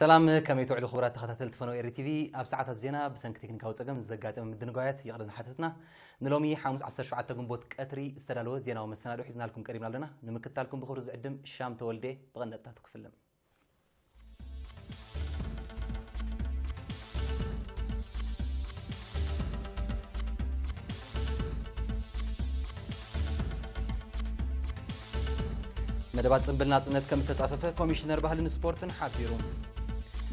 ሰላም፣ ከመይ ትውዕሉ ክቡራት ተኸታተልቲ ፈነወ ኤሪ ቲቪ? ኣብ ሰዓታት ዜና ብሰንኪ ቴክኒካዊ ጸገም ዘጋጠመ ምድንጓያት ይቕረ እናሓተትና፣ ንሎሚ ሓሙስ ዓሰርተ ሸውዓተ ግንቦት ቀትሪ ዝተዳለወ ዜናዊ መሰናድኦ ሒዝናልኩም ቀሪብና ኣለና። ንምክትታልኩም ብኽብሪ ዝዕድም ሻም ተወልደ። ብቐንደብታቱ ክፍልም። መደባት ጽምብል ናጽነት ከም እተጻፈፈ ኮሚሽነር ባህልን ስፖርትን ሓቢሩ።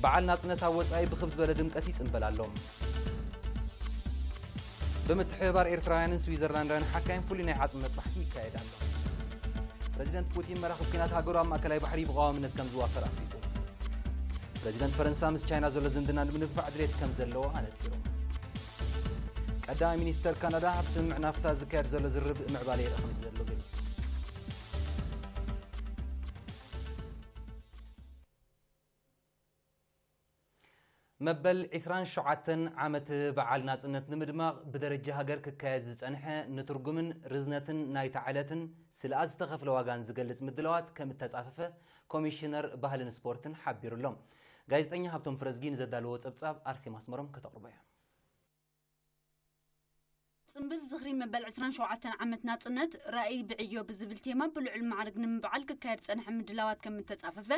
በዓል ናጽነት ኣብ ወጻኢ ብኽብ ዝበለ ድምቀት ይጽምበል ኣሎ። ብምትሕብባር ኤርትራውያንን ስዊዘርላንዳውያን ሓካይም ፍሉይ ናይ ዓጽሚ መጥባሕቲ ይካየድ ኣሎ። ፕረዚደንት ፑቲን መራኽብ ኲናት ሃገሩ ኣብ ማእከላይ ባሕሪ ብቐዋምነት ከም ዝዋፈር ኣፍሊጡ። ፕረዚደንት ፈረንሳ ምስ ቻይና ዘሎ ዝምድና ንምንፋዕ ድሌት ከም ዘለዎ ኣነጺሩ። ቀዳማይ ሚኒስተር ካናዳ ኣብ ስምምዕ ናፍታ ዝካየድ ዘሎ ዝርርብ ምዕባለ የርኢ ከም ዘሎ ገሊጹ። መበል ዕስራን ሸውዓተን ዓመት በዓል ናጽነት ንምድማቕ ብደረጃ ሃገር ክካየድ ዝጸንሐ ንትርጉምን ርዝነትን ናይታ ዕለትን ስለኣ ዝተኸፍለ ዋጋን ዝገልጽ ምድላዋት ከም እተጻፈፈ ኮሚሽነር ባህልን ስፖርትን ሓቢሩ ኣሎ። ጋዜጠኛ ሃብቶም ፍረዝጊ ንዘዳለዎ ጸብጻብ ኣርሴማ ኣስመሮም ከተቕርቦ እያ። ጽምብል ዝኽሪ መበል ዕስራን ሸውዓተን ዓመት ናጽነት ራእይ ብዕዮ ብዝብል ቴማ ብልዑል ማዕርግ ንምብዓል ክካየድ ጸንሐ ምድላዋት ከም እተጻፈፈ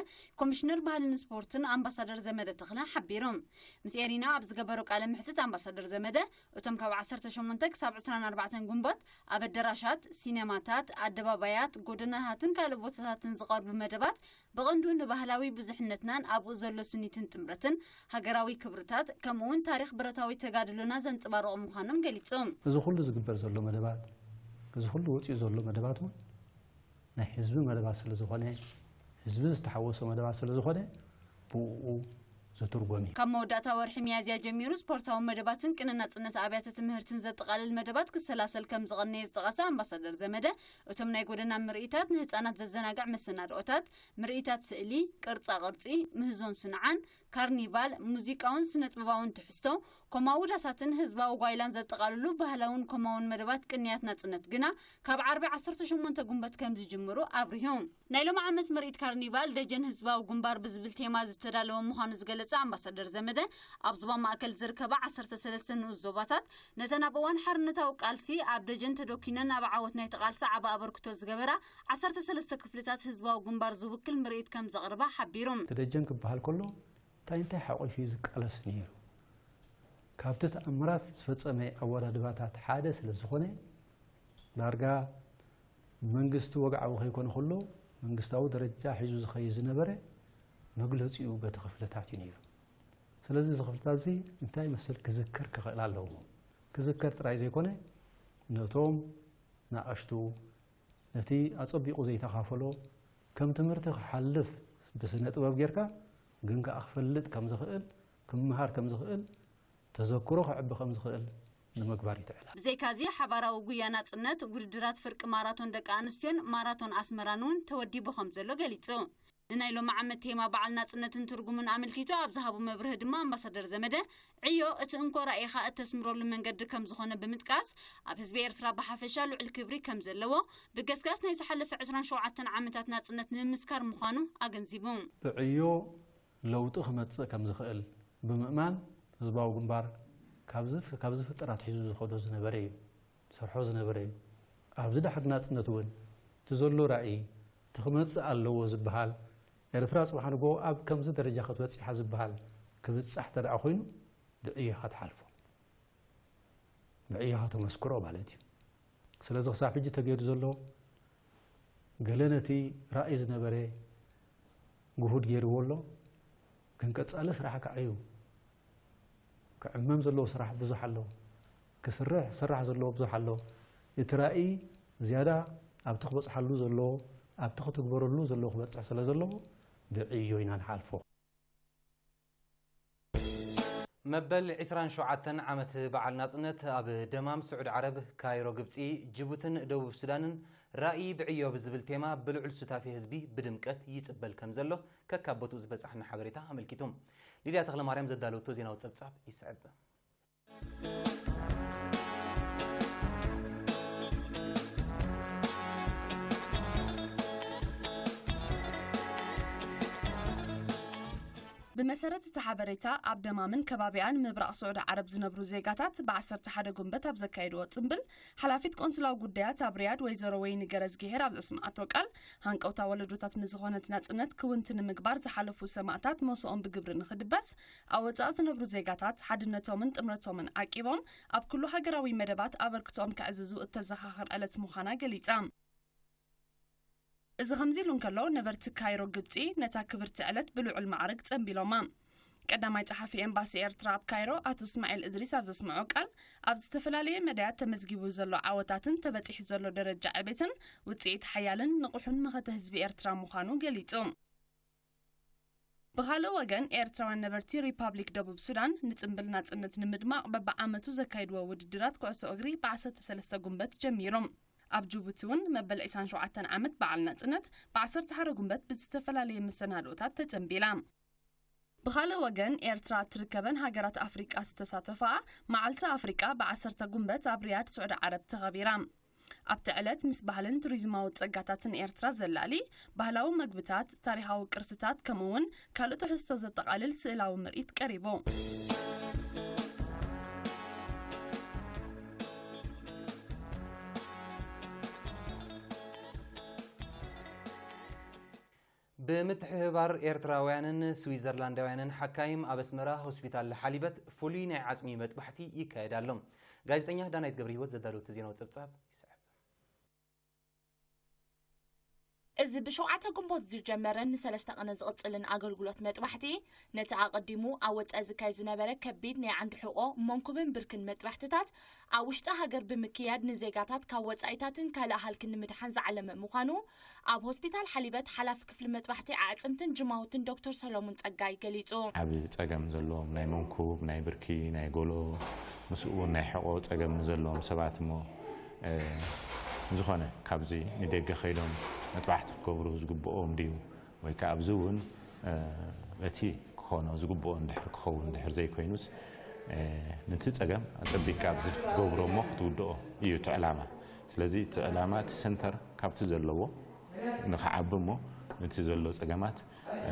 ኮሚሽነር ባህልን ስፖርትን ኣምባሳደር ዘመደ ተኽለ ሓቢሮም። ምስ ኤሪና ኣብ ዝገበሮ ቃለ ምሕትት ኣምባሳደር ዘመደ እቶም ካብ ዓሰርተ ሸሞንተ ክሳብ ዕስራን ኣርባዕተን ግንቦት ኣብ ኣደራሻት፣ ሲነማታት፣ ኣደባባያት፣ ጎደናታትን ካልእ ቦታታትን ዝቐርቡ መደባት ብቐንዱ ንባህላዊ ብዙሕነትናን ኣብኡ ዘሎ ስኒትን ጥምረትን ሃገራዊ ክብርታት ከምኡውን ታሪኽ ብረታዊ ተጋድሎና ዘንጸባርቑ ምዃኖም ገሊጾም። እዚ ኩሉ ዝግበር ዘሎ መደባት፣ እዚ ኩሉ ወጺኡ ዘሎ መደባት እውን ናይ ህዝቢ መደባት ስለ ዝኾነ፣ ህዝቢ ዝተሓወሶ መደባት ስለ ዝኾነ ብኡ ዝትርጎም እዩ። ካብ መወዳእታ ወርሒ ሚያዝያ ጀሚሩ ስፖርታዊ መደባትን ቅነ ናጽነት ኣብያተ ትምህርትን ዘጠቓልል መደባት ክሰላሰል ከም ዝቐነየ ዝጠቐሰ ኣምባሳደር ዘመደ፣ እቶም ናይ ጎደና ምርኢታት ንህጻናት ዘዘናግዕ መሰናድኦታት፣ ምርኢታት ስእሊ፣ ቅርጻ ቅርጺ፣ ምህዞን ስንዓን፣ ካርኒቫል፣ ሙዚቃውን ስነጥበባውን ትሕዝቶ፣ ኮማዊ ዳሳትን ህዝባዊ ጓይላን ዘጠቓልሉ ባህላውን ኮማውን መደባት ቅንያት ናጽነት ግና ካብ ዓርቢ ዓሰርተ ሸሞንተ ግንቦት ከም ዝጅምሩ ኣብሪሁ። ናይ ሎሚ ዓመት ምርኢት ካርኒቫል ደጀን ህዝባዊ ግንባር ብዝብል ቴማ ዝተዳለወ ምዃኑ ዝገለጸ ኣምባሳደር ዘመደ፣ ኣብ ዞባ ማእከል ዝርከባ ዓሰርተ ሰለስተ ንኡስ ዞባታት ነተን ኣብ እዋን ሓርነታዊ ቃልሲ ኣብ ደጀን ተደኲነን ኣብ ዓወት ናይቲ ቃልሲ ዓቢ ኣበርክቶ ዝገበራ ዓሰርተ ሰለስተ ክፍልታት ህዝባዊ ግንባር ዝውክል ምርኢት ከም ዘቕርባ ሓቢሩ። እቲ ደጀን ክበሃል ከሎ እንታይ እንታይ ሓቑፉ እዩ ዝቃለስ ነይሩ? ካብቲ ተኣምራት ዝፈጸመ ኣወዳድባታት ሓደ ስለ ዝኾነ፣ ዳርጋ መንግስቲ ወግዓዊ ከይኮነ ከሎ መንግስታዊ ደረጃ ሒዙ ዝኸይድ ዝነበረ መግለጺኡ በቲ ክፍልታት እዩ ነይሩ። ስለዚ እዚ ክፍልታት እዚ እንታይ መሰል ክዝከር ክኽእል ኣለዎ። ክዝከር ጥራይ ዘይኮነ ነቶም ንኣሽቱ ነቲ ኣጸቢቑ ዘይተኻፈሎ ከም ትምህርቲ ክሓልፍ ብስነ ጥበብ ጌርካ ግን ከኣ ክፈልጥ ከም ዝኽእል ክምሃር ከም ዝኽእል ተዘክሮ ከዕቢ ከም ዝኽእል ንምግባር ይትዕላ። ብዘይካዚ ሓባራዊ ጉያ ናጽነት፣ ውድድራት ፍርቂ ማራቶን ደቂ ኣንስትዮን ማራቶን ኣስመራን እውን ተወዲቡ ከም ዘሎ ገሊጹ። ንናይ ሎሚ ዓመት ቴማ በዓል ናጽነትን ትርጉምን ኣመልኪቱ ኣብ ዝሃቦ መብርሂ ድማ ኣምባሳደር ዘመደ፣ ዕዮ እቲ እንኮ ራኢኻ እተስምረሉ መንገዲ ከም ዝኾነ ብምጥቃስ፣ ኣብ ህዝቢ ኤርትራ ብሓፈሻ ልዑል ክብሪ ከም ዘለዎ፣ ብገስጋስ ናይ ዝሓለፈ ዕስራን ሸውዓተን ዓመታት ናጽነት ንምምስካር ምዃኑ ኣገንዚቡ። ብዕዮ ለውጢ ክመጽእ ከም ዝኽእል ብምእማን፣ ህዝባዊ ግንባር ካብ ዝፍ-፣ ካብ ዝፍጠር ኣትሒዙ ዝኸዶ ዝነበረ እዩ፣ ዝሰርሖ ዝነበረ እዩ። ኣብዚ ድሕሪ ናጽነት እውን እቲ ዘሎ ራእይ፣ እቲ ክመጽእ ኣለዎ ዝበሃል፣ ኤርትራ ጽባሕ ንግሆ ኣብ ከምዚ ደረጃ ክትበጽሕ እያ ዝበሃል ክብጻሕ እንተ ደኣ ኮይኑ፣ ብዕዮኻ ትሓልፎ። ብዕዮኻ ተመስክሮ ማለት እዩ። ስለዚ ክሳብ ሕጂ ተገይሩ ዘሎ ገለ ነቲ ራእይ ዝነበረ ግሁድ ገይርዎ ኣሎ፣ ግን ቀጻሊ ስራሕ ከዓ እዩ። ክዕመም ዘለዎ ስራሕ ብዙሕ ኣሎ፣ ክስርሕ፣ ክስራሕ ዘለዎ ብዙሕ ኣሎ። እቲ ራእይ ዝያዳ ኣብቲ ክበጽሓሉ ዘለዎ፣ ኣብቲ ክትግበረሉ ዘለዎ ክበጽሕ ስለ ዘለዎ ብዕዮ ኢና ንሓልፎ። መበል ዕስራን ሸውዓተን ዓመት በዓል ናጽነት ኣብ ደማም ስዑድ ዓረብ፣ ካይሮ ግብጺ፣ ጅቡትን ደቡብ ሱዳንን ራእይ ብዕዮ ብዝብል ቴማ ብልዑል ሱታፌ ህዝቢ ብድምቀት ይጽበል ከም ዘሎ ከካብ ቦትኡ ዝበጻሕና ሓበሬታ ኣመልኪቱ። ሊድያ ተኽለማርያም ዘዳለወቶ ዜናዊ ጸብጻብ ይስዕብ። ብመሰረት እቲ ሓበሬታ፣ ኣብ ደማምን ከባቢኣን ምብራቕ ስዑዲ ዓረብ ዝነብሩ ዜጋታት ብ ዓሰርተ ሓደ ጉንበት ኣብ ዘካየድዎ ጽምብል፣ ሓላፊት ቆንስላዊ ጉዳያት ኣብ ሪያድ ወይዘሮ ወይኒ ገረዝግሄር ኣብ ዘስምዓቶ ቃል፣ ሃንቀውታ ወለዶታት ንዝኾነት ናጽነት ክውንቲ ንምግባር ዝሓለፉ ሰማእታት ሞስኦም ብግብሪ ንኽድበስ፣ ኣብ ወጻኢ ዝነብሩ ዜጋታት ሓድነቶምን ጥምረቶምን ዓቂቦም ኣብ ኩሉ ሃገራዊ መደባት ኣበርክቶኦም ከዕዝዙ እተዘኻኽር ዕለት ምዃና ገሊጻ። እዚ ከምዚ ኢሉ እንከሎ፣ ነበርቲ ካይሮ ግብጺ ነታ ክብርቲ ዕለት ብልዑል ማዕርግ ጸንቢሎማ። ቀዳማይ ጸሓፊ ኤምባሲ ኤርትራ ኣብ ካይሮ ኣቶ እስማኤል እድሪስ ኣብ ዘስምዖ ቃል፣ ኣብ ዝተፈላለየ መዳያት ተመዝጊቡ ዘሎ ዓወታትን ተበጺሑ ዘሎ ደረጃ ዕቤትን ውጽኢት ሓያልን ንቑሑን መኸተ ህዝቢ ኤርትራ ምዃኑ ገሊጹ። ብኻልእ ወገን፣ ኤርትራውያን ነበርቲ ሪፓብሊክ ደቡብ ሱዳን ንጽምብል ናጽነት ንምድማቕ በብዓመቱ ዘካይድዎ ውድድራት ኩዕሶ እግሪ ብ ዓሰርተ ሰለስተ ጉንበት ጀሚሩ። ኣብ ጅቡቲ እውን መበል ዕስራን ሸውዓተን ዓመት በዓል ናጽነት ብ ዓሰርተ ሓደ ጉንበት ብዝተፈላለየ መሰናድኦታት ተጸንቢላ። ብኻልእ ወገን፣ ኤርትራ እትርከበን ሃገራት ኣፍሪቃ ዝተሳተፋ መዓልቲ ኣፍሪቃ ብ ዓሰርተ ጉንበት ኣብ ሪያድ ስዑዲ ዓረብ ተኸቢራ። ኣብቲ ዕለት ምስ ባህልን ቱሪዝማዊ ጸጋታትን ኤርትራ ዘላሊ ባህላዊ መግብታት፣ ታሪኻዊ ቅርስታት ከምኡ እውን ካልእ ትሕዝቶ ዘጠቓልል ስእላዊ ምርኢት ቀሪቡ። ብምትሕብባር ኤርትራውያንን ስዊዘርላንዳውያንን ሓካይም ኣብ ኣስመራ ሆስፒታል ሓሊበት ፍሉይ ናይ ዓጽሚ መጥባሕቲ ይካየድ ኣሎ። ጋዜጠኛ ዳናይት ገብረ ህይወት ዘዳለወቶ ዜናዊ ጸብጻብ ይስዕብ። እዚ ብሸውዓተ ግንቦት ዝጀመረን ንሰለስተ ቀነ ዝቕጽልን ኣገልግሎት መጥባሕቲ፣ ነቲ ኣቐዲሙ ኣብ ወጻኢ ዝካየድ ዝነበረ ከቢድ ናይ ዓንዲ ሕቖ፣ መንኩብን ብርክን መጥባሕትታት ኣብ ውሽጢ ሃገር ብምክያድ ንዜጋታት ካብ ወጻኢታትን ካልእ ሃልክን ንምድሓን ዝዓለመ ምዃኑ ኣብ ሆስፒታል ሓሊበት ሓላፊ ክፍሊ መጥባሕቲ ኣዕጽምትን ጅማውትን ዶክተር ሰሎሙን ጸጋይ ገሊጹ። ዓቢ ጸገም ዘለዎም ናይ መንኩብ፣ ናይ ብርኪ፣ ናይ ጎሎ፣ ምስኡ እውን ናይ ሕቖ ጸገም ንዘለዎም ሰባት እሞ፣ እ፣ ዝኾነ ካብዚ ንደገ ከይዶም መጥባሕቲ ክገብሩ ዝግብኦም ድዩ? ወይ ከኣ ኣብዚ እውን፣ እ፣ እቲ ክኾኖ ዝግብኦ እንድሕር ክኸውን እንድሕር ዘይኮይኑስ፣ እ፣ ነቲ ጸገም ኣጸቢቕካ ኣብዚ ክትገብሮ እሞ ክትውድኦ እዩ እቲ ዕላማ። ስለዚ እቲ ዕላማ፣ እቲ ሰንተር ካብቲ ዘለዎ ንኽዓቢ እሞ ነቲ ዘሎ ጸገማት፣ እ፣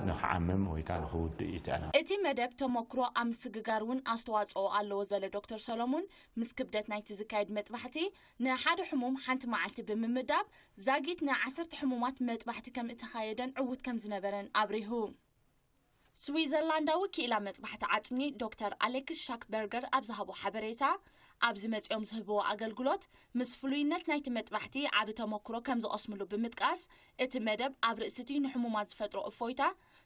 ንኽዓምም ወይ ከኣ ንኽውድእ እዩ እቲ ዕላማ። እቲ መደብ ተመክሮ ኣብ ምስግጋር እውን ኣስተዋጽኦ ኣለዎ ዝበለ ዶክተር ሰሎሙን፣ ምስ ክብደት ናይቲ ዝካየድ መጥባሕቲ ንሓደ ሕሙም ሓንቲ መዓልቲ ብምምዳብ፣ ዛጊት ንዓሰርተ ሕሙማት መጥባሕቲ ከም እተኻየደን ዕዉት ከም ዝነበረን ኣብሪሁ። ስዊዘርላንዳዊ ክኢላ መጥባሕቲ ዓጽሚ ዶክተር ኣሌክስ ሻክበርገር ኣብ ዝሃቦ ሓበሬታ፣ ኣብዚ መጺኦም ዝህብዎ ኣገልግሎት ምስ ፍሉይነት ናይቲ መጥባሕቲ ዓቢ ተመክሮ ከም ዝቐስምሉ ብምጥቃስ፣ እቲ መደብ ኣብ ርእሲ እቲ ንሕሙማት ዝፈጥሮ እፎይታ፣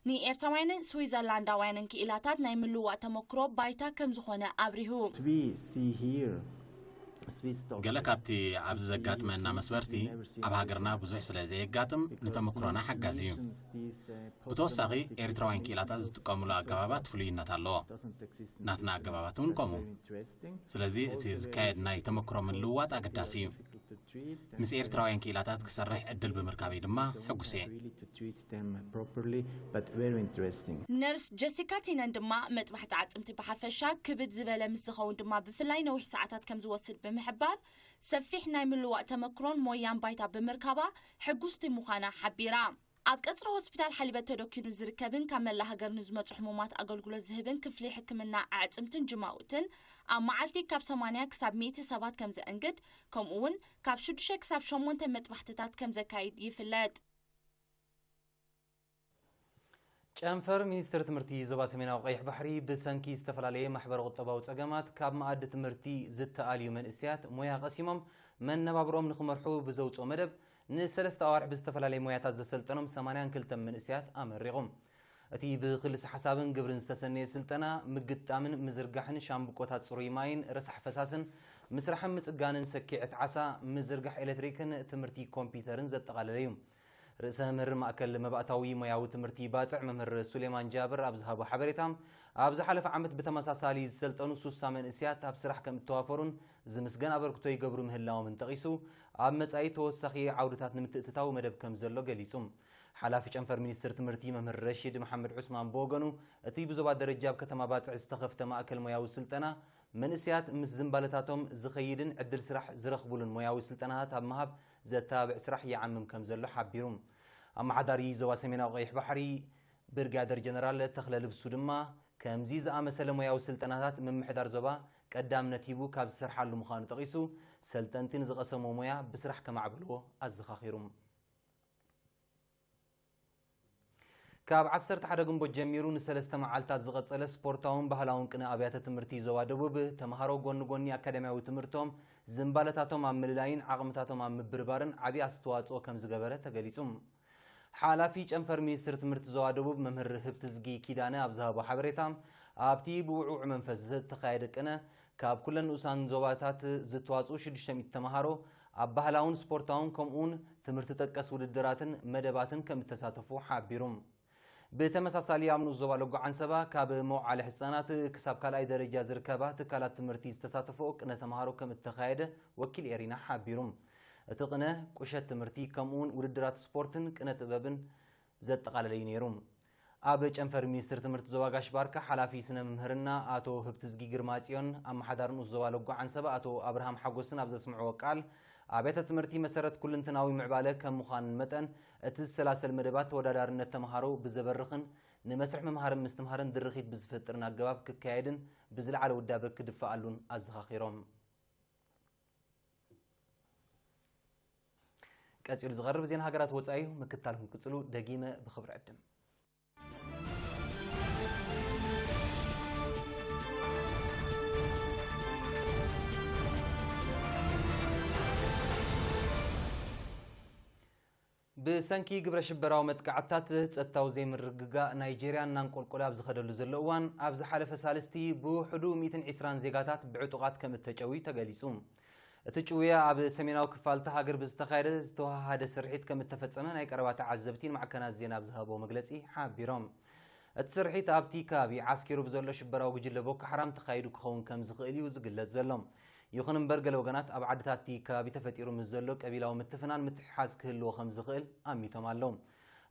ንኤርትራውያንን ስዊዘርላንዳውያንን ክኢላታት ናይ ምልውዋጥ ተመክሮ ባይታ ከም ዝኾነ ኣብሪሁ። We see here Swiss doctors ገለ ካብቲ ኣብዚ ዘጋጥመና መስበርቲ ኣብ ሃገርና ብዙሕ ስለ ዘየጋጥም ንተመክሮና ሓጋዚ እዩ። ብተወሳኺ ኤርትራውያን ክኢላታት ዝጥቀምሉ ኣገባባት ፍሉይነት ኣለዎ። ናትና ኣገባባት እውን ከምኡ። ስለዚ እቲ ዝካየድ ናይ ተመክሮ ምልውዋጥ ኣገዳሲ እዩ። ምስ ኤርትራውያን ክኢላታት ክሰርሕ ዕድል ብምርካበይ ድማ ሕጉስ እየ። ነርስ ጀሲካ ቲነን ድማ መጥባሕቲ ዓጽምቲ ብሓፈሻ ክብድ ዝበለ ምስ ዝኸውን ድማ ብፍላይ ነዊሕ ሰዓታት ከም ዝወስድ ብምሕባር፣ ሰፊሕ ናይ ምልዋጥ ተመክሮን ሞያን ባይታ ብምርካባ ሕጉስቲ ምዃና ሓቢራ። ኣብ ቀጽሪ ሆስፒታል ሓሊበት ተደኪኑ ዝርከብን ካብ መላእ ሃገር ንዝመጹ ሕሙማት ኣገልግሎት ዝህብን ክፍሊ ሕክምና ኣዕጽምትን ጅማውትን ኣብ መዓልቲ ካብ ሰማንያ ክሳብ ሚእቲ ሰባት ከም ዘእንግድ፣ ከምኡ እውን ካብ ሽዱሽተ ክሳብ ሸሞንተ መጥባሕትታት ከም ዘካይድ ይፍለጥ። ጨንፈር ሚኒስትሪ ትምህርቲ ዞባ ሰሜናዊ ቀይሕ ባሕሪ ብሰንኪ ዝተፈላለየ ማሕበረ ቁጠባዊ ጸገማት ካብ መኣዲ ትምህርቲ ዝተኣልዩ መንእሰያት ሞያ ቀሲሞም መነባብሮም ንኽመርሑ ብዘውፅኦ መደብ ንሰለስተ ኣዋርሕ ብዝተፈላለየ ሞያታት ዘሰልጠኖም ሰማንያን ክልተን መንእሰያት ኣመሪቑ። እቲ ብክልሰ ሓሳብን ግብርን ዝተሰነየ ስልጠና ምግጣምን ምዝርጋሕን ሻምብቆታት ጽሩይ ማይን ረሳሕ ፈሳስን ምስራሕን ምጽጋንን ሰኪዐት ዓሳ፣ ምዝርጋሕ ኤሌክትሪክን ትምህርቲ ኮምፒውተርን ዘጠቓለለ እዩ። ርእሰ መምህር ማእከል መባእታዊ ሞያዊ ትምህርቲ ባጽዕ መምህር ሱሌማን ጃብር ኣብ ዝሃቦ ሓበሬታ፣ ኣብ ዝሓለፈ ዓመት ብተመሳሳሊ ዝሰልጠኑ ሱሳ መንእሰያት ኣብ ስራሕ ከም እተዋፈሩን ዝምስገን ኣበርክቶ ይገብሩ ምህላዎምን ጠቒሱ፣ ኣብ መጻኢ ተወሳኺ ዓውድታት ንምትእትታው መደብ ከም ዘሎ ገሊጹ። ሓላፊ ጨንፈር ሚኒስትሪ ትምህርቲ መምህር ረሺድ መሓመድ ዑስማን ብወገኑ፣ እቲ ብዞባ ደረጃ ኣብ ከተማ ባጽዕ ዝተኸፍተ ማእከል ሞያዊ ስልጠና፣ መንእሰያት ምስ ዝምባለታቶም ዝኸይድን ዕድል ስራሕ ዝረኽቡሉን ሞያዊ ስልጠናታት ኣብ ምሃብ ዘተባብዕ ስራሕ ይዓምም ከም ዘሎ ሓቢሩ። ኣመሓዳሪ ዞባ ሰሜናዊ ቀይሕ ባሕሪ ብርጋደር ጀነራል ተኽለ ልብሱ ድማ፣ ከምዚ ዝኣመሰለ ሞያዊ ስልጠናታት ምምሕዳር ዞባ ቀዳምነት ሂቡ ካብ ዝሰርሓሉ ምዃኑ ጠቒሱ፣ ሰልጠንቲ ንዝቐሰሞ ሞያ ብስራሕ ከማዕብልዎ ኣዘኻኺሩ። ካብ ዓሰርተ ሓደ ግንቦት ጀሚሩ ንሰለስተ መዓልታት ዝቐጸለ ስፖርታውን ባህላውን ቅነ ኣብያተ ትምህርቲ ዞባ ደቡብ፣ ተምሃሮ ጎኒ ጎኒ ኣካዳሚያዊ ትምህርቶም ዝንባለታቶም ኣብ ምልላይን ዓቕምታቶም ኣብ ምብርባርን ዓቢ ኣስተዋጽኦ ከም ዝገበረ ተገሊጹ። ሓላፊ ጨንፈር ሚኒስትሪ ትምህርቲ ዞባ ደቡብ መምህር ህብትዝጊ ኪዳነ ኣብ ዝሃቦ ሓበሬታ፣ ኣብቲ ብውዕውዕ መንፈስ ዝተኻየደ ቅነ፣ ካብ ኩለን ንኡሳን ዞባታት ዝተዋጽኡ ሽዱሽተ ሚእቲ ተምሃሮ ኣብ ባህላውን ስፖርታውን ከምኡውን ትምህርቲ ጠቀስ ውድድራትን መደባትን ከም እተሳተፉ ሓቢሩ። ብተመሳሳሊ ኣብ ንኡስ ዞባ ሎጎ ዓንሰባ ካብ መውዓሊ ህጻናት ክሳብ ካልኣይ ደረጃ ዝርከባ ትካላት ትምህርቲ ዝተሳተፈኦ ቅነ ተምሃሮ ከም እተኻየደ ወኪል ኤሪና ሓቢሩ። እቲ ቅነ ቁሸት ትምህርቲ ከምኡውን ውድድራት ስፖርትን ቅነ ጥበብን ዘጠቓለለ እዩ ነይሩ። ኣብ ጨንፈር ሚኒስትሪ ትምህርቲ ዞባ ጋሽ ባርካ ሓላፊ ስነ መምህርና ኣቶ ህብትዝጊ ግርማጽዮን ኣመሓዳሪ ንኡስ ዞባ ሎጎ ዓንሰባ ኣቶ ኣብርሃም ሓጎስን ኣብ ዘስምዕዎ ቃል፣ ኣብያተ ትምህርቲ መሰረት ኩልንትናዊ ምዕባለ ከም ምዃን መጠን፣ እቲ ዝሰላሰል መደባት ተወዳዳርነት ተምሃሮ ብዘበርኽን ንመስርሕ ምምሃርን ምስትምሃርን ድርኺት ብዝፈጥርን ኣገባብ ክካየድን ብዝለዓለ ውዳበ ክድፈኣሉን ኣዘኻኺሮም። ቀጺሉ ዝቐርብ ዜና ሃገራት ወጻኢ እዩ፣ ምክታልኩም ቅጽሉ። ደጊመ ብኽብሪ ዕድም። ብሰንኪ ግብረ ሽበራዊ መጥቃዕትታት ጸጥታዊ ዘይምርግጋእ ናይጄርያ እናንቆልቆለ ኣብ ዝኸደሉ ዘሎ እዋን፣ ኣብ ዝሓለፈ ሳልስቲ ብውሕዱ ሚእትን ዕስራን ዜጋታት ብዕጡቓት ከም እተጨውዩ ተገሊጹ። እቲ ጭውያ ኣብ ሰሜናዊ ክፋል እታ ሃገር ብዝተኻየደ ዝተወሃሃደ ስርሒት ከም እተፈጸመ ናይ ቀረባ ተዓዘብቲ ንማዕከናት ዜና ኣብ ዝሃብዎ መግለጺ ሓቢሮም። እቲ ስርሒት ኣብቲ ከባቢ ዓስኪሩ ብዘሎ ሽበራዊ ጉጅለ ቦኮ ሓራም ተኻይዱ ክኸውን ከም ዝኽእል እዩ ዝግለጽ ዘሎ። ይኹን እምበር፣ ገለ ወገናት ኣብ ዓድታት እቲ ከባቢ ተፈጢሩ ምስ ዘሎ ቀቢላዊ ምትፍናን ምትሕሓዝ ክህልዎ ከም ዝኽእል ኣሚቶም ኣለዉ።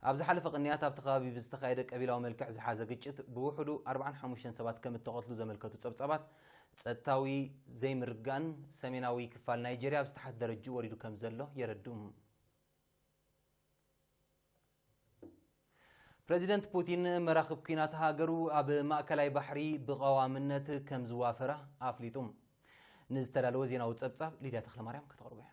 ኣብ ዝሓለፈ ቅንያት ኣብቲ ከባቢ ብዝተኻየደ ቀቢላዊ መልክዕ ዝሓዘ ግጭት ብውሕዱ ኣርባዓን ሓሙሽተን ሰባት ከም እተቐትሉ ዘመልከቱ ጸብጻባት፣ ጸጥታዊ ዘይምርግጋእን ሰሜናዊ ክፋል ናይጄርያ ኣብ ዝተሓተ ደረጅኡ ወሪዱ ከም ዘሎ የረድኡ። ፕረዚደንት ፑቲን መራኽብ ኲናት ሃገሩ ኣብ ማእከላይ ባሕሪ ብቐዋምነት ከም ዝዋፈራ ኣፍሊጡ። ንዝተዳለወ ዜናዊ ጸብጻብ ሊድያ ተኽለማርያም ከተቕርቦ እያ።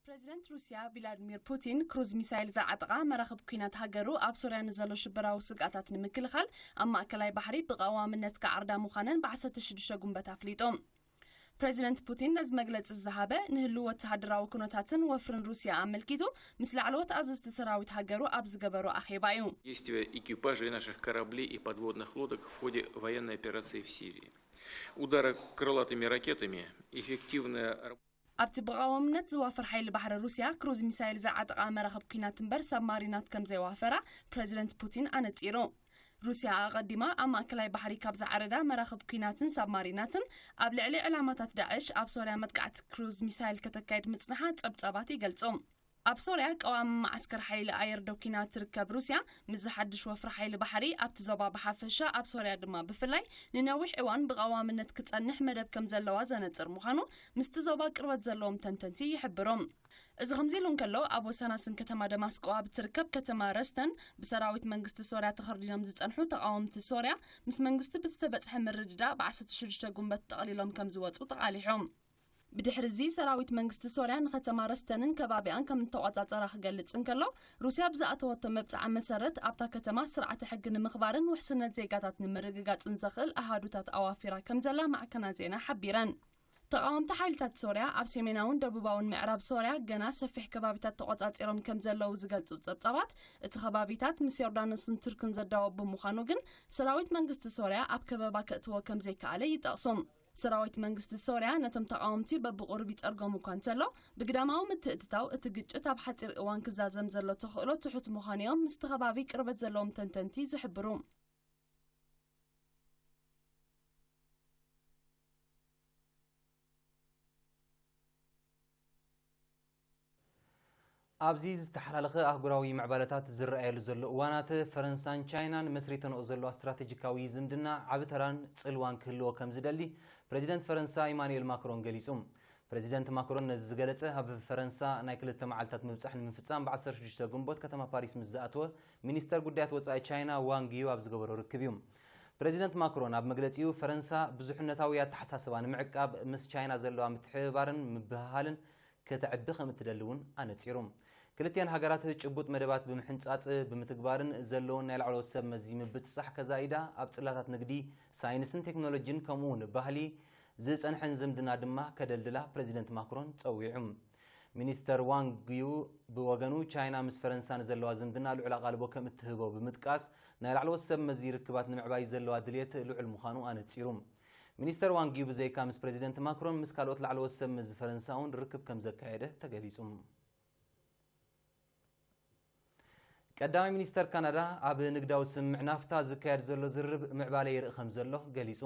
ፕረዚደንት ሩስያ ቪላድሚር ፑቲን ክሩዝ ሚሳይል ዝዓጠቓ መራኽብ ኲናት ሃገሩ ኣብ ሶርያ ንዘሎ ሽበራዊ ስግኣታት ንምክልኻል ኣብ ማእከላይ ባሕሪ ብቐዋምነት ክዓርዳ ምዃነን ብዓሰርተ ሽዱሽተ ጉንበት ኣፍሊጡ። ፕረዚደንት ፑቲን ነዚ መግለጺ ዝሃበ ንህልው ወተሃደራዊ ኩነታትን ወፍርን ሩስያ ኣመልኪቱ ምስ ላዕለዎት ኣዘዝቲ ሰራዊት ሃገሩ ኣብ ዝገበሮ ኣኼባ እዩ። Действия экипажей наших кораблей и подводных лодок в ходе военной операции в Сирии. Удары крылатыми ракетами, эффективная раб- ኣብቲ ብቐዋምነት ዝዋፈር ሓይሊ ባሕሪ ሩስያ ክሩዝ ሚሳይል ዝዓጠቓ መራኽብ ኲናት እምበር ሳብማሪናት ከም ዘይዋፈራ ፕረዚደንት ፑቲን ኣነጺሩ። ሩስያ ኣቐዲማ ኣብ ማእከላይ ባሕሪ ካብ ዝዓረዳ መራኽብ ኲናትን ሳብማሪናትን ኣብ ልዕሊ ዕላማታት ዳዕሽ ኣብ ሶርያ መጥቃዕቲ ክሩዝ ሚሳይል ከተካይድ ምጽንሓ ጸብጻባት ይገልጹ። ኣብ ሶርያ ቀዋሚ መዓስከር ሓይሊ ኣየር ዶ ኲናት ትርከብ ሩስያ ምስዚ ሓድሽ ወፍሪ ሓይሊ ባሕሪ ኣብቲ ዞባ ብሓፈሻ ኣብ ሶርያ ድማ ብፍላይ ንነዊሕ እዋን ብቐዋምነት ክጸንሕ መደብ ከም ዘለዋ ዘነጽር ምዃኑ ምስቲ ዞባ ቅርበት ዘለዎም ተንተንቲ ይሕብሩ። እዚ ከምዚ ኢሉ እንከሎ፣ ኣብ ወሰናስን ከተማ ደማስቆ ኣብ እትርከብ ከተማ ረስተን ብሰራዊት መንግስቲ ሶርያ ተኸርዲኖም ዝጸንሑ ተቓወምቲ ሶርያ ምስ መንግስቲ ብዝተበጽሐ ምርድዳእ ብ ዓሰርተ ሽዱሽተ ጉንበት ጠቕሊሎም ከም ዝወጹ ተቓሊሖም። ብድሕሪ እዚ ሰራዊት መንግስቲ ሶርያ ንከተማ ረስተንን ከባቢኣን ከም እተቖጻጸራ ክገልጽ እንከሎ፣ ሩስያ ብዝኣተወቶ መብጽዓ መሰረት ኣብታ ከተማ ስርዓተ ሕጊ ንምኽባርን ውሕስነት ዜጋታት ንምርግጋጽን ዘኽእል ኣሃዱታት ኣዋፊራ ከም ዘላ ማዕከናት ዜና ሓቢረን። ተቓወምቲ ሓይልታት ሶርያ ኣብ ሰሜናውን ደቡባውን ምዕራብ ሶርያ ገና ሰፊሕ ከባቢታት ተቖጻጺሮም ከም ዘለዉ ዝገልጹ ጸብጻባት፣ እቲ ከባቢታት ምስ ዮርዳኖስን ቱርክን ዘዳወብ ብምዃኑ ግን ሰራዊት መንግስቲ ሶርያ ኣብ ከበባ ከእትዎ ከም ዘይከኣለ ይጠቕሱ። ሰራዊት መንግስቲ ሶርያ ነቶም ተቓወምቲ በብቑሩብ ይጸርጎም እኳ እንተሎ፣ ብግዳማዊ ምትእትታው እቲ ግጭት ኣብ ሓጺር እዋን ክዛዘም ዘሎ ተኽእሎ ትሑት ምዃኑ'ዮም ምስቲ ከባቢ ቅርበት ዘለዎም ተንተንቲ ዝሕብሩ። ኣብዚ ዝተሓላለኸ ኣህጉራዊ ምዕባለታት ዝረኣየሉ ዘሎ እዋናት፣ ፈረንሳን ቻይናን መስሪተንኦ ዘለዋ ስትራተጂካዊ ዝምድና ዓቢ ተራን ጽልዋን ክህልዎ ከም ዝደሊ ፕረዚደንት ፈረንሳ ኢማኑኤል ማክሮን ገሊጹ። ፕሬዚደንት ማክሮን ነዚ ዝገለጸ፣ ኣብ ፈረንሳ ናይ ክልተ መዓልታት ምብጻሕ ንምፍጻም ብ ዓሰርተ ሽዱሽተ ግንቦት ከተማ ፓሪስ ምስ ዝኣተወ ሚኒስተር ጉዳያት ወጻኢ ቻይና ዋንግ ዩ ኣብ ዝገበሮ ርክብ እዩ። ፕሬዚደንት ማክሮን ኣብ መግለጺኡ፣ ፈረንሳ ብዙሕነታዊ ኣተሓሳስባ ንምዕቃብ ምስ ቻይና ዘለዋ ምትሕብባርን ምብህሃልን ከተዕቢ ከም እትደሊ እውን ኣነጺሩ። ክልቲኣን ሃገራት ጭቡጥ መደባት ብምሕንጻጽ ብምትግባርን ዘለውን ናይ ላዕለዎት ሰብ መዚ ምብጽጻሕ ከዛይዳ፣ ኣብ ጽላታት ንግዲ፣ ሳይንስን ቴክኖሎጂን ከምኡ እውን ባህሊ ዝጸንሐን ዝምድና ድማ ከደልድላ ፕሬዚደንት ማክሮን ጸዊዑ። ሚኒስተር ዋንግ ዩ ብወገኑ፣ ቻይና ምስ ፈረንሳ ንዘለዋ ዝምድና ልዑል ኣቓልቦ ከም እትህቦ ብምጥቃስ፣ ናይ ላዕለዎት ሰብ መዚ ርክባት ንምዕባይ ዘለዋ ድልየት ልዑል ምዃኑ ኣነጺሩ። ሚኒስተር ዋንግ ዩ ብዘይካ ምስ ፕሬዚደንት ማክሮን፣ ምስ ካልኦት ላዕለዎት ሰብ መዚ ፈረንሳ እውን ርክብ ከም ዘካየደ ተገሊጹ። ቀዳማይ ሚኒስተር ካናዳ ኣብ ንግዳዊ ስምምዕ ናፍታ ዝካየድ ዘሎ ዝርርብ ምዕባለ የርኢ ከም ዘሎ ገሊጹ።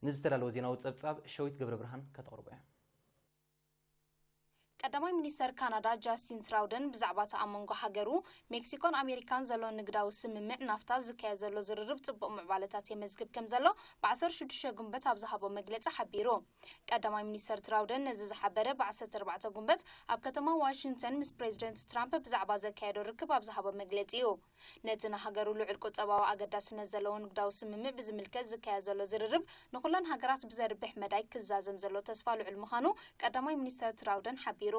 ንዝተዳለወ ዜናዊ ጸብጻብ ሸዊት ገብረ ብርሃን ከተቕርቦ እያ። ቀዳማይ ሚኒስተር ካናዳ ጃስቲን ትራውደን ብዛዕባ እቲ ኣብ መንጎ ሃገሩ፣ ሜክሲኮን ኣሜሪካን ዘሎ ንግዳዊ ስምምዕ ናፍታ ዝካየድ ዘሎ ዝርርብ ጽቡቕ ምዕባለታት የመዝግብ ከም ዘሎ ብ ዓሰርተ ሽዱሽተ ግንቦት ኣብ ዝሃቦ መግለጺ ሓቢሩ። ቀዳማይ ሚኒስተር ትራውደን ነዚ ዝሓበረ ብ ዓሰርተ ኣርባዕተ ግንቦት ኣብ ከተማ ዋሽንግተን ምስ ፕሬዚደንት ትራምፕ ብዛዕባ ዘካየዶ ርክብ ኣብ ዝሃቦ መግለጺ እዩ። ነቲ ንሃገሩ ልዑል ቁጠባዊ ኣገዳስነት ዘለዎ ንግዳዊ ስምምዕ ብዝምልከት ዝካየድ ዘሎ ዝርርብ ንኹለን ሃገራት ብዘርብሕ መዳይ ክዛዘም ዘሎ ተስፋ ልዑል ምዃኑ ቀዳማይ ሚኒስተር ትራውደን ሓቢሩ።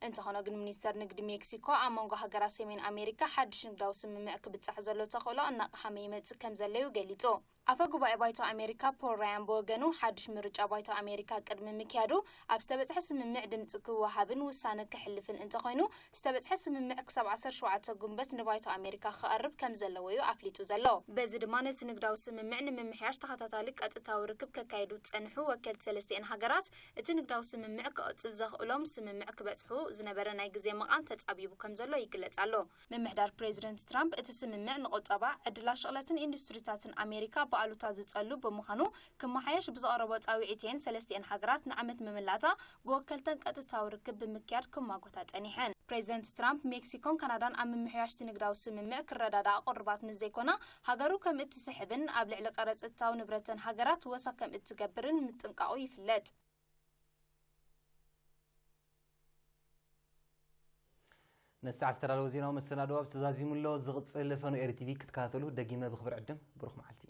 እንተኾነ ግን ሚኒስተር ንግዲ ሜክሲኮ ኣብ መንጎ ሃገራት ሰሜን ኣሜሪካ ሓድሽ ንግዳዊ ስምምዕ ክብጻሕ ዘሎ ተኽእሎ እናቐሃመ ይመጽእ ከም ዘሎ እዩ ገሊጹ። ኣፈ ጉባኤ ባይቶ ኣሜሪካ ፖል ራያን ብወገኑ፣ ሓድሽ ምርጫ ባይቶ ኣሜሪካ ቅድሚ ምክያዱ ኣብ ዝተበጽሐ ስምምዕ ድምጺ ክወሃብን ውሳነ ክሕልፍን እንተኾይኑ፣ ዝተበጽሐ ስምምዕ ክሳብ ዓሰርተ ሸውዓተ ግንቦት ንባይቶ ኣሜሪካ ክቐርብ ከም ዘለዎ እዩ ኣፍሊጡ ዘሎ። በዚ ድማ ነቲ ንግዳዊ ስምምዕ ንምምሕያሽ ተኸታታሊ ቀጥታዊ ርክብ ከካይዱ ዝጸንሑ ወከልቲ ሰለስቲኤን ሃገራት፣ እቲ ንግዳዊ ስምምዕ ክቕጽል ዘኽእሎም ስምምዕ ክበጽሑ ዝነበረ ናይ ግዜ መቓን ተጻቢቡ ከም ዘሎ ይግለጽ ኣሎ። ምምሕዳር ፕሬዚደንት ትራምፕ፣ እቲ ስምምዕ ንቁጠባ፣ ዕድላት ሽቕለትን ኢንዱስትሪታትን ኣሜሪካ ብኣሉታ ዝጸሉ ብምዃኑ ክመሓየሽ ብዘቕረቦ ጻውዒት እየን ሰለስቲኤን ሃገራት ንዓመት መመላእታ ብወከልተን ቀጥታዊ ርክብ ብምክያድ ክማጎታ ጸኒሐን። ፕሬዚደንት ትራምፕ፣ ሜክሲኮን ካናዳን ኣብ ምምሕያሽ እቲ ንግዳዊ ስምምዕ ክረዳዳኣ ቅሩባት ምስ ዘይኮና፣ ሃገሩ ከም እትስሕብን ኣብ ልዕሊ ቀረጽ እታው ንብረተን ሃገራት ወሰኽ ከም እትገብርን ምጥንቃቑ ይፍለጥ። ነዚ ሰዓት ዝተዳለወ ዜናዊ መሰናድኦ ኣብዚ ተዛዚሙ ኣሎ። ዝቕጽል ፈኖ ኤሪ ቲቪ ክትከታተሉ ደጊመ ብኽብሪ ዕድም። ብሩኽ መዓልቲ።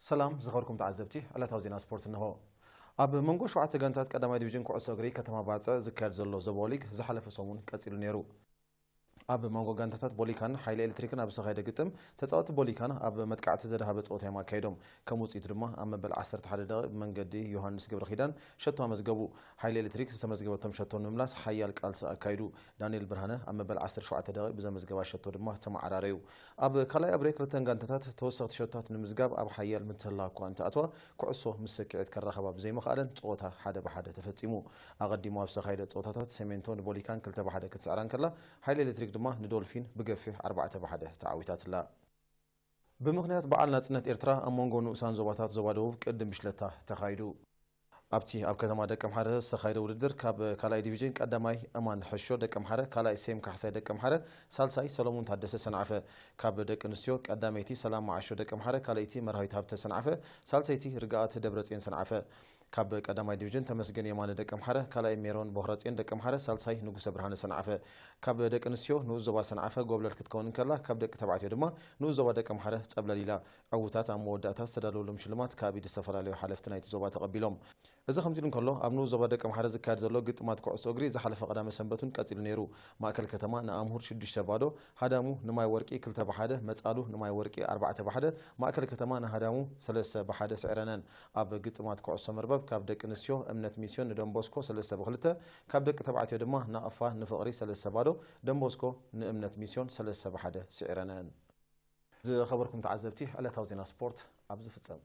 ሰላም ዝኸበርኩም ተዓዘብቲ፣ ዕለታዊ ዜና ስፖርት እንሆ። ኣብ መንጎ ሸውዓተ ጋንታት ቀዳማይ ዲቪዥን ኩዕሶ እግሪ ከተማ ባጽዕ ዝካየድ ዘሎ ዞባዊ ሊግ ዝሓለፈ ሰሙን ቀጺሉ ነይሩ። ኣብ መንጎ ጋንታታት ቦሊካን ሓይሊ ኤሌክትሪክን ኣብ ዝተኻየደ ግጥም፣ ተጻወትቲ ቦሊካን ኣብ መጥቃዕቲ ዘድሃበ ጸወታ እዮም ኣካይዶም። ከም ውጽኢቱ ድማ ኣብ መበል ዓሰርተ ሓደ ደቂቕ ብመንገዲ ዮሃንስ ገብረኪዳን ሸቶ ኣመዝገቡ። ሓይሊ ኤሌክትሪክ ዝተመዝገበቶም ሸቶ ንምምላስ ሓያል ቃልሲ ኣካይዱ። ዳንኤል ብርሃነ ኣብ መበል ዓሰርተ ሸውዓተ ደቂቕ ብዘመዝገባ ሸቶ ድማ ተመዓራረዩ። ኣብ ካልኣይ ኣብሬ ክልተን ጋንታታት ተወሰኽቲ ሸቶታት ንምዝጋብ ኣብ ሓያል ምትህልላው እኳ እንተኣተዋ፣ ኩዕሶ ምስ ስክዒት ከራኸባ ብዘይምኽኣለን ጸወታ ሓደ ብሓደ ተፈጺሙ። ኣቐዲሙ ኣብ ዝተኻየደ ጸወታታት ሰሜንቶ ንቦሊካን ክልተ ብሓደ ክትስዕራ እንከላ፣ ሓይሊ ኤሌክትሪክ ድማ ንዶልፊን ብገፊሕ ኣርባዕተ ብሓደ ተዓዊታትላ። ብምኽንያት በዓል ናጽነት ኤርትራ ኣብ መንጎ ንኡሳን ዞባታት ዞባ ደቡብ ቅድም ብሽለታ ተኻይዱ። ኣብቲ ኣብ ከተማ ደቀምሓረ ዝተኻየደ ውድድር ካብ ካልኣይ ዲቪዥን ቀዳማይ እማን ሕሾ ደቀምሓረ፣ ካልኣይ ሴም ካሕሳይ ደቀምሓረ፣ ሳልሳይ ሰሎሙን ታደሰ ሰንዓፈ። ካብ ደቂ ኣንስትዮ ቀዳመይቲ ሰላም መዓሾ ደቀምሓረ፣ ካልኣይቲ መርሃዊት ሃብተ ሰንዓፈ፣ ሳልሰይቲ ርግኣት ደብረጽዮን ሰንዓፈ። ካብ ቀዳማይ ዲቪዥን ተመስገን የማነ ደቀምሓረ፣ ካልኣይ ሜሮን ቦኽረጽዮን ደቀምሓረ፣ ሳልሳይ ንጉሰ ብርሃነ ሰንዓፈ። ካብ ደቂ ኣንስትዮ ንኡስ ዞባ ሰንዓፈ ጎብለል ክትከውን እንከላ፣ ካብ ደቂ ተባዕትዮ ድማ ንኡስ ዞባ ደቀምሓረ ጸብለል ኢላ። ዕዉታት ኣብ መወዳእታ ዝተዳለወሎም ሽልማት ካብ ኢድ ዝተፈላለዩ ሓለፍቲ ናይቲ ዞባ ተቐቢሎም። እዚ ከምዚ ኢሉ እንከሎ፣ ኣብ ንኡስ ዞባ ደቀምሓረ ዝካየድ ዘሎ ግጥማት ኩዕሶ እግሪ ዝሓለፈ ቀዳመ ሰንበት እውን ቀጺሉ ነይሩ። ማእከል ከተማ ንኣምሁር ሽዱሽተ ባዶ፣ ሃዳሙ ንማይ ወርቂ ክልተ ብሓደ፣ መጻሉ ንማይ ወርቂ ኣርባዕተ ብሓደ፣ ማእከል ከተማ ንሃዳሙ ሰለስተ ብሓደ ስዒረነን። ኣብ ግጥማት ኩዕሶ መርበብ ካብ ደቂ ኣንስትዮ እምነት ሚስዮን ንደንቦስኮ ሰለስተ ብክልተ፣ ካብ ደቂ ተባዕትዮ ድማ ናቕፋ ንፍቕሪ ሰለስተ ባዶ፣ ደንቦስኮ ንእምነት ሚስዮን ሰለስተ ብሓደ ስዒረነን። ዝኸበርኩም ተዓዘብቲ፣ ዕለታዊ ዜና ስፖርት ኣብዚ ፍጸም።